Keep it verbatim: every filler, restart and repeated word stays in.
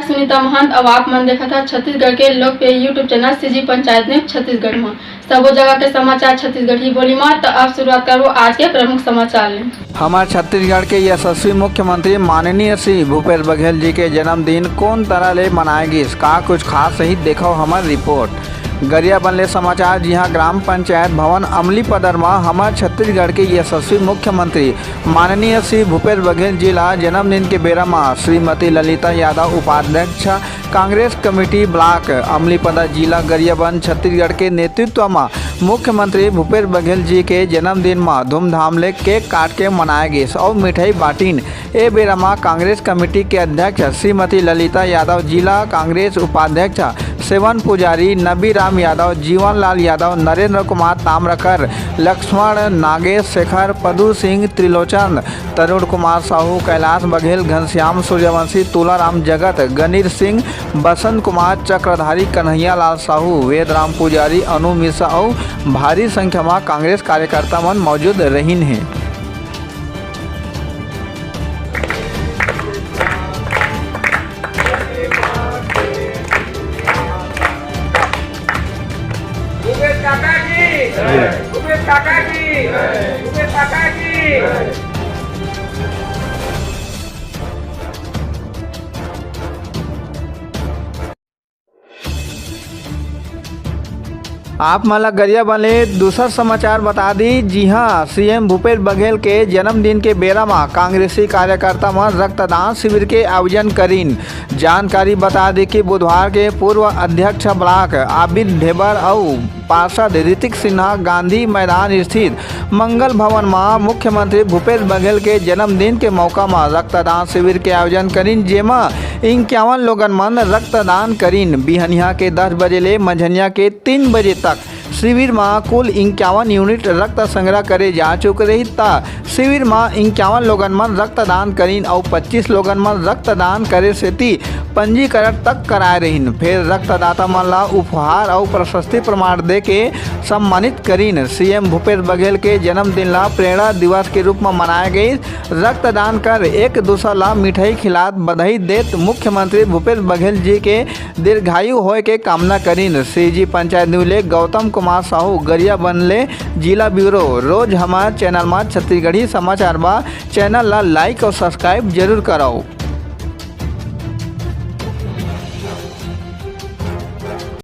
सुनीता महंत, अउ आप मन देखत हा छत्तीसगढ़ के लोकप्रिय YouTube channel CG panchayat news Chhattisgarh म। सबो जगह के समाचार छत्तीसगढ़ी बोली म। त अब शुरुआत करबो आज के प्रमुख समाचार ले। हमर छत्तीसगढ़ के यशस्वी मुख्यमंत्री माननीय श्री भूपेश बघेल जी के जन्मदिन कोन तरह ले मनाए गिस, का कुछ खास रही, देखव हमर रिपोर्ट। गरियाबंद ले समाचार, जिहां ग्राम पंचायत भवन अमलीपदर म हमर छत्तीसगढ़ के यशस्वी मुख्यमंत्री माननीय श्री भूपेश बघेल जी ला जन्मदिन के बेरा म श्रीमती ललिता यादव, उपाध्यक्ष कांग्रेस कमेटी ब्लॉक अमलीपदर, जिला गरियाबंद, छत्तीसगढ़ के नेतृत्व म मुख्यमंत्री भूपेश बघेल जी के जन्मदिन म धूमधाम ले केक काट के मनाए गिस अउ मिठाई बांटिन। ए बेरा म कांग्रेस कमेटी के अध्यक्ष श्रीमती ललिता यादव, जिला कांग्रेस उपाध्यक्ष सेवन पुजारी, नबी राम यादव, जीवन लाल यादव, नरेंद्र कुमार ताम्रकर, लक्ष्मण, नागेश शेखर, पदु सिंह, त्रिलोचन, तरुण कुमार साहू, कैलाश बघेल, घनश्याम सूर्यवंशी, तुलाराम जगत, गणेश सिंह, बसंत कुमार चक्रधारी, कन्हैया लाल साहू, वेदराम पुजारी, अनु मिश्रा अउ भारी संख्या म कांग्रेस कार्यकर्ता मन मौजूद रहिन हे। भूपेश काका की, भूपेश काका की, भूपेश काका की। आप मन ला गरियाबंद ले दूसर समाचार बता दी, जिहां सीएम भूपेश बघेल के जन्मदिन के बेरा म कांग्रेसी कार्यकर्ता मन रक्तदान शिविर के आयोजन करिन। जानकारी बता दी कि बुधवार के पूर्व अध्यक्ष ब्लॉक आबिद ढेबर अउ पार्षद ऋतिक सिन्हा गांधी मैदान स्थित मंगल भवन म मुख्यमंत्री भूपेश बघेल के जन्मदिन के मौका म रक्तदान शिविर के आयोजन करिन, जेमा इक्यावन लोगन मन रक्तदान करिन। बिहनिया के दस बजे ले मंझनिया के तीन बजे तक शिविर म कुल इक्यावन यूनिट रक्त संग्रह करे जा चुके रही, त शिविर म इक्यावन लोगन मन रक्तदान करिन अउ पच्चीस लोगन मन रक्तदान करे सेती पंजीकरण तक कराए रहिन। फेर रक्तदाता मन ला उपहार अउ प्रशस्ति प्रमाण दे के सम्मानित करिन। सीएम भूपेश बघेल के जन्मदिन ला प्रेरणा दिवस के रूप म मनाए गइस। रक्तदान कर एक दूसर ला मिठाई खिलात बधाई देत मुख्यमंत्री भूपेश बघेल जी के दीर्घायु होए के कामना करिन। सीजी पंचायत न्यूज ले गौतम कुमार साहू, गरियाबंद ले। जिला ब्यूरो, रोज हमार चैनल मा छत्तीसगढ़ी समाचार बा, चैनल ला लाइक और सब्सक्राइब जरूर करव।